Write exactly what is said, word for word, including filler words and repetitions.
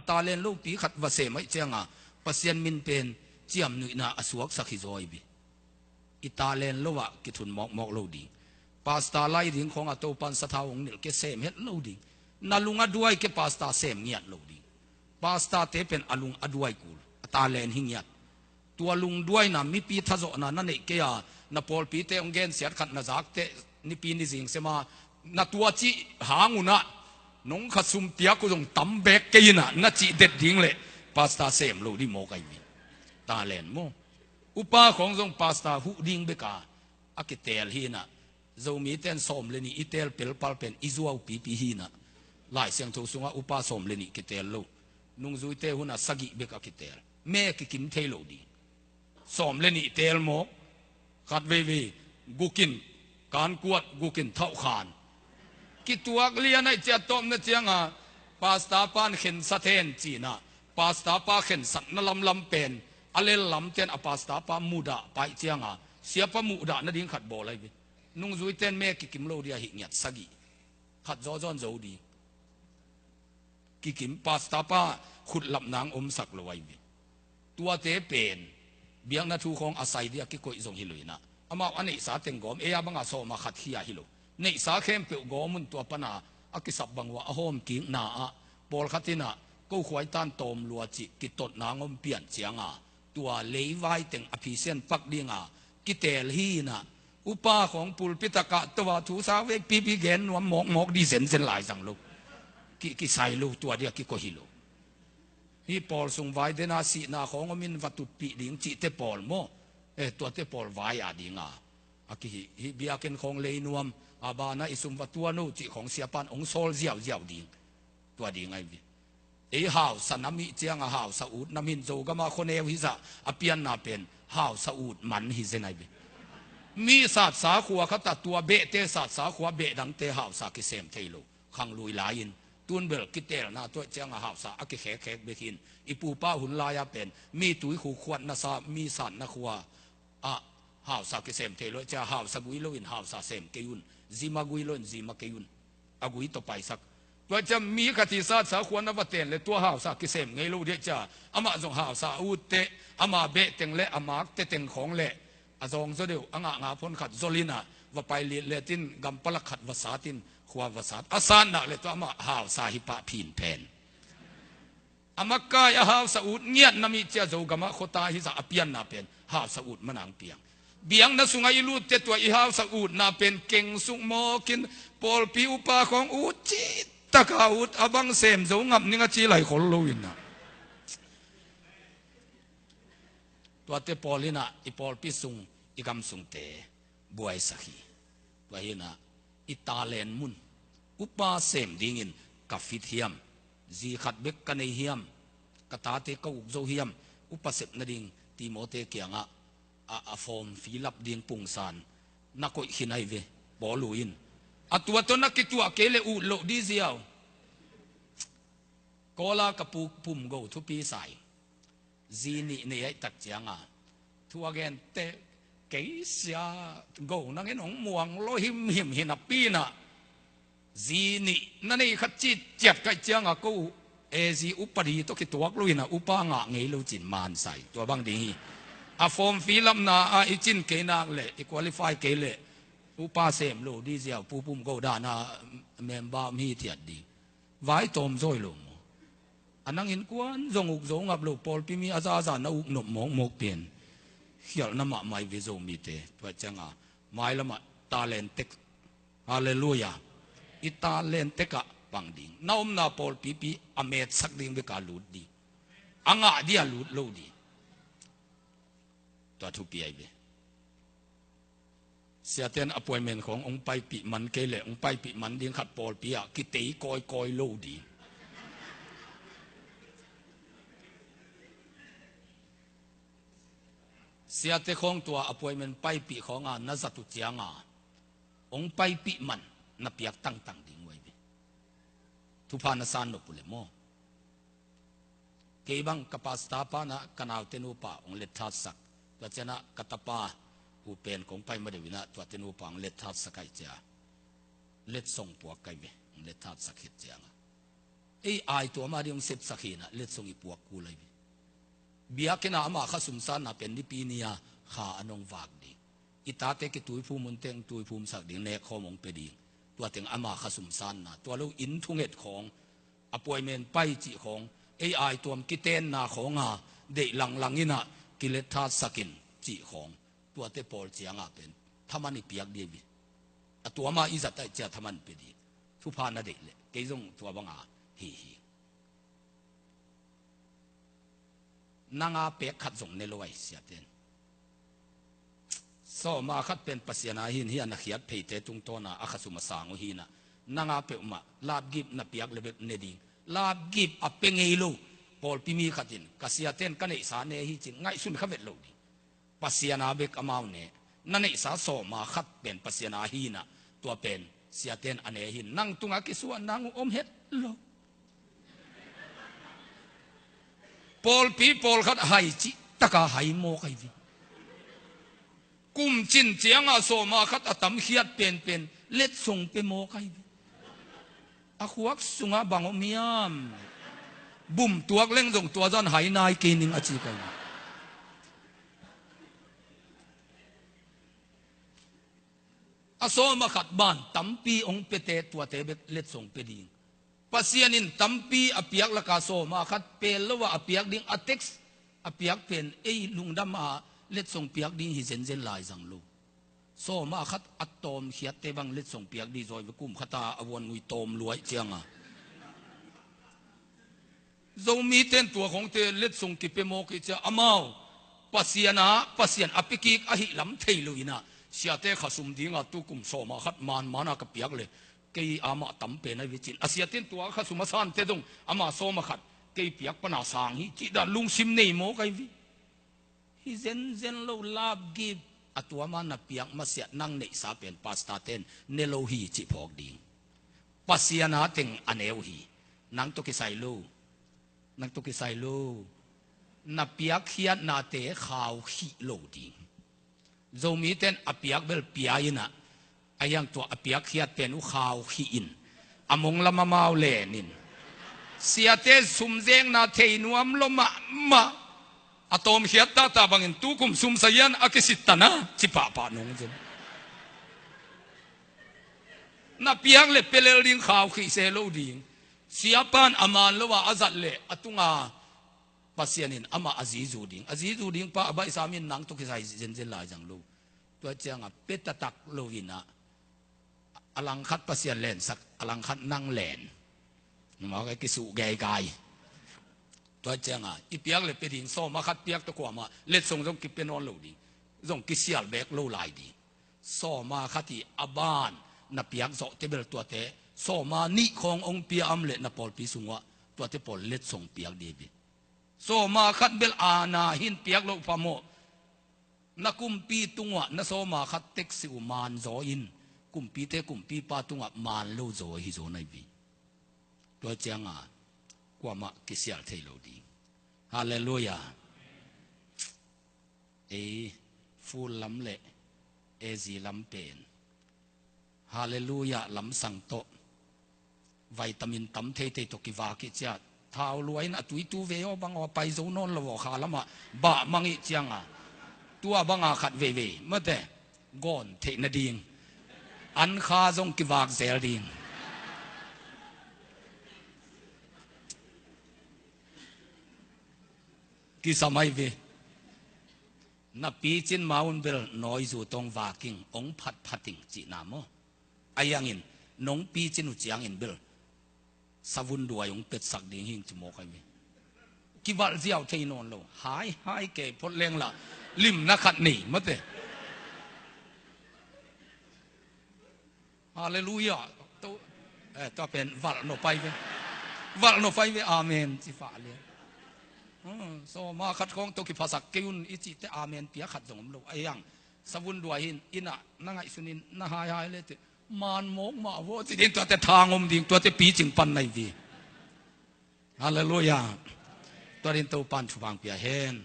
talent lopi khat va sem ahih cianga Pasian min pen ciamnuihna a suaksak hi zaw hi ve. I talent lo ah kithun mawkmawk lo ding. Pastor lai ding khawngah Topan sathau hong nilh kei, sem het lo ding. Na lung a duai kei, pastor sem ngiat lo ding. Pastor te pen a lung a duai kul, a talent hi ngiat. Tua lungduaina, mipi thazawhna na neih kei a, na pawlpite hong gensiat khat na zak teh, nipi ni zing sema na tua cih hang unah nong kha sum piak uh zong tam beek kei inah na cih det ding leh pastor sem lo dih mawk ahi mi. Talent maw? Upa khawng zong pastor huh ding beka a kiteel hi inah, Zomite in sawm le nih i teel pelpal pen i zuau pipi hi inah, Lai Siangtho sungah upa sawm le nih kiteel lo. Nungzuite hunah sagih bek a kiteel. Me kikim thei lo ding. Sawm le nih teel mawk. Khat veivei gukin kankuat, gukin thauhkhan. Kituak lian aih ciat tawpna cianga pastor pan khensat hen cinah, pastor pa khensatna lamlam pen a lel lamten a pastor pa mudah paih cianga siapa mudah nading khat bawl ahi ve. Nungzuiten me kikim lo dia hih ngiat sagih. Khat zawzawn zo ding. Kikim, pastor pa khutlapna ang omsak lo ahi ve. Tuate pen biakna thu khawng a sai dia kikoih zong hi lo inah, amau a neihsa teng gawm, ei a banga sawma khat khia hi lo. Neihsa khempeuh gawm un, tua pana a kisap bang uh a hawm kikna ah pawlkhat inah ko khuaitan tawm lua cih kitotna ang om pian cianga tua leivai teng a phisian pak dinga kiteel hi inah, upa khawng pulpit a kahto a thu sau vek pipi gen nuam mawkmawk dih zenzen lai zang lo. Ki, kisai lo, tua dia kikoih hi lo. Hih pawl sung vai dena sihna khawng omin va tutpih ding cihte pawl maw? Eh, tuate pawl vai a dinga a kihih, hih biakinn khawng lei nuam, a bana i sum va tuan uh cih khawng siapan hong sawl ziauziau ding. Tua ding ahi ve. Ei hausa nam ih cianga hausa ut nam hin, Zogama khuaneu hizah a pianna pen hausa ut man hi zen ahi ve. Mi satsa khua khatah tua behte satsa khua behdangte hausa kisem thei lo. Khanglui lai-in tunbel kiteelna tuaih cianga hausa a kikhekkhek bek hin. I pupa hun lai-a pen mi tuikhuk khuatna sa, mi satna khua ah hausa kisem thei lo cia, hausa gui loin hausa sem kei un, zima gui loin zima kei un. A gui tawh paisak. Tua ciang mi khat hi satsa khua na va ten le tua hausa kisem ngei lo dih cia, amah zong hausa a utteh, ama behteng le a makte teng khawng le a zawng zaw deuh, a ngahngah phon khat zol inah va pai litletin gampalak khat va satin khua va sat. A satnak le tua amah hausa hi pah phinphen. A makai a hausa ut ngiat nam ih cia, Zogamah khuata hizah a pianna pen hausa ut manang piang. Biakna sungah i lutte tua i hausa utna pen kengsuk mawkin pawlpi upa khawng ut citaka ut, a bang sem zo ngap ning a ci lai khol lo inah. Tuate pawl inah i pawlpi sung, i gam sungte buaisak hi. Tua hinah i talent mun, upa sem dingin ka fit hiam, zi khat bek ka nei hiam, ka tate ka uk zo hiam, upa sep nading Timote kiangah a, a form fill up ding pungsan na koih khin ahi ve, Paul uh in. A tua tawh na kituah kei le ut loh di ziau. Kawla ka pu Pum Go thupi sai. Zi nih nei aih tak cianga thu a gente kei sia go nangin hong muang lo himhim hi napi inah, zi nih na nei khat citciat kaih cianga ko e zi upadi tawh kituak lo inah upa ngah ngei lo cin mansai tua bang ding hi. A form fill up na a i cin kei nak le i qualify kei le upa sem lo di ziau, pu Pum Go dana member om hi thiat ding. Vai tawm zawi lo maw? A nang innkuan zong uk zo ngap lo, pawlpi mi a zaza na uk nop mawkmawk pen khialhna mahmah hi ve Zomite. Tua cianga mailamah talent tek, halleluiah, i talent tekah pang ding. Na omna pawlpipi a metsak ding beka lut ding. A ngah dia lut lo ding. Tua thupi ahi ve. Siaten appointment khawng hong paipih man kei leh hong paipih man ding khat pawlpi ah kitei kawikawi lo ding. Siate khawng tua appointment paipih khawnga na zat uh cianga hong paipih man na piak tangtang ding uh ahi ve. Thupha na san nop uh leh maw? Kei bang ka pastor panah ka naute nupa hong letthatsak. Tua cianah ka tapa uh pen kong pai madeuh inah tuate nupa hong letthatsak ahi cia. Letsong puak kai ve, hong letthatsak khit ciangah. Ei aituam a ding hong sepsak hi inah letsong i puak kul ahi. Biakinn ah ama khasum sanna pen Nipi ni-a kha a nong vak ding. I tate kituiphum un teng tuiphumsak ding, nekkhawm hong pia ding. Tua teng ama khasum sanna, tua lo inn thunget khawng, appointment pai cih khawng, ei aituam kitenna khawng a deih langlang inah kiletthatsak in cih khawng, tuate pawl cianga pen thaman i piak dih ahi. A tuama i zat ahih ciang thaman pia dih. Thupha na deih leh kei zong tua banga hi hi. Nanga pek khat zong ne lo ahi, siaten. Sawma khat pen Pasian a hi in, hi a na khiat pheite tungtawna a khasum a sang uh hi inah, nanga peuhmah lapgip na piak le bek ne ding. Lapgip a pia ngei lo pawlpi mi khat in ka siaten ka neihsa ne hi ci-in ngaihsun kha vet lo ding. Pasian a bek amau ne. Na neihsa sawma khat pen Pasian a hi inah, tua pen siaten a ne hi in, nang tunga kisuah nang uh om het lo. Pawlpi pawlkhat hai cih taka hai mawk ahi vi. Kum cin cianga sawma khat a tamkhiat penpen letsong pia mawk ahi vi. A khuak sungah bang om hiam? Bum tuak leng zong tua zan hai nai kei ning a ci ka hi. A sawma khat ban tampi hong piate tuate bek letsong pia ding. Pasian in tampi a piak laka sawma khat pel lo a a piak ding, a text a piak pen ei lungdam a letsong piak ding hi zenzen lai zang lo. Sawma khat a tawmkhiatte bang letsong piak dih zaw hi ve, kum khata a vuan ngui tawm luai cianga. Zomite in tua khawngte letsong kipia mawk hi cia, amau Pasian a, Pasian a pia kik ahih lam thei lo inah, siate khasum dinga tukum sawma khat manmana ka piak le kei amah tam pen ahi ve ci-in a siate in tua khasum a sante zong ama sawma khat kei piak pana sang hi cih dan lungsim nei mawk ahi ve. Hi zenzen lo, lapgip a tuama na piak masiah nang neihsa pen pastor ten ne lo hi cih phawk ding. Pasian a teng a ne uh hi. Nang tawh kisai lo. Nang tawh kisai lo. Na piakkhiatnate khau khih lo ding. Zomite in a piak bel pia inah, a hiang tua a piakkhiat pen uh khau khih in, a mong lam amau len in. Siate sumzekna thei nuam lo mahmah. A tawmkhiat tata bangin tukum sumsa hian a kisittana ci pahpah nung zin. Na piak le pia lel ding, khau khih se lo ding. Siapan a man lo a a zat le a tunga Pasian in amah a zizu ding, a zizu ding pa a baihsam in nang tawh kisai zenzen lai zang lo. Tua cianga pia taktak lo inah, a langkhat Pasian lensak, a langkhat nang len. Mawk a kisuh geigai. Tua cianga i piak le pia ding, sawma khat piak tawh kuamah letsong zong kipia nawn lo ding, zong kisial bek lo lai ding. Sawma khat i a ban na piak zawhte bel tuate, sawma nih khawng hong pia om le na pawlpi sungah tuate pawl letsong piak dih hi. Sawma khat bel a na hin piak loh phamawh. Na kumpi tungah na sawma khat teksi uh man zaw in, kumpite kumpipa tungah man lo zaw hi zaw nai vi. Tua cianga kuamah kisial thei lo ding. Halleluiah. Ei, full lam le ezi lam pen, halleluiah lamsang tawh, vitamin tam theithei tawh kivak ih ciah, thau luai in a tuitu ve aw bang aw, pai zo nawn lo aw, kha lamah bah mang ih cianga, tua banga khat veivei mate, gawn theih nading an kha zong kivak zel ding. Kisam ahi ve. Na picin ma un bel nawizu tawng vaking, ong phatphating cihna maw? A hiangin nong picin uh ciangin bel savun duai ong petsak ding hing ci mawk ahi ve. Kivalh ziau thei nawn lo. Hai hai kei phot lengla limna khat nei mate. Halleluiah. Tua pen valh nop ahi ve. Valh nop ahi ve. Amen ci pah lian. Sawma khat khawng tawh kiphasak kei un i cihte amen pia khat zong om lo. A hiang savun duai hin innah na ngaihsunin na haihai lete man mawk mah vaw ci ding, tuate thang om ding, tuate picing pan nai vi. Halleluiah. Tua din Topan thupha pia hen.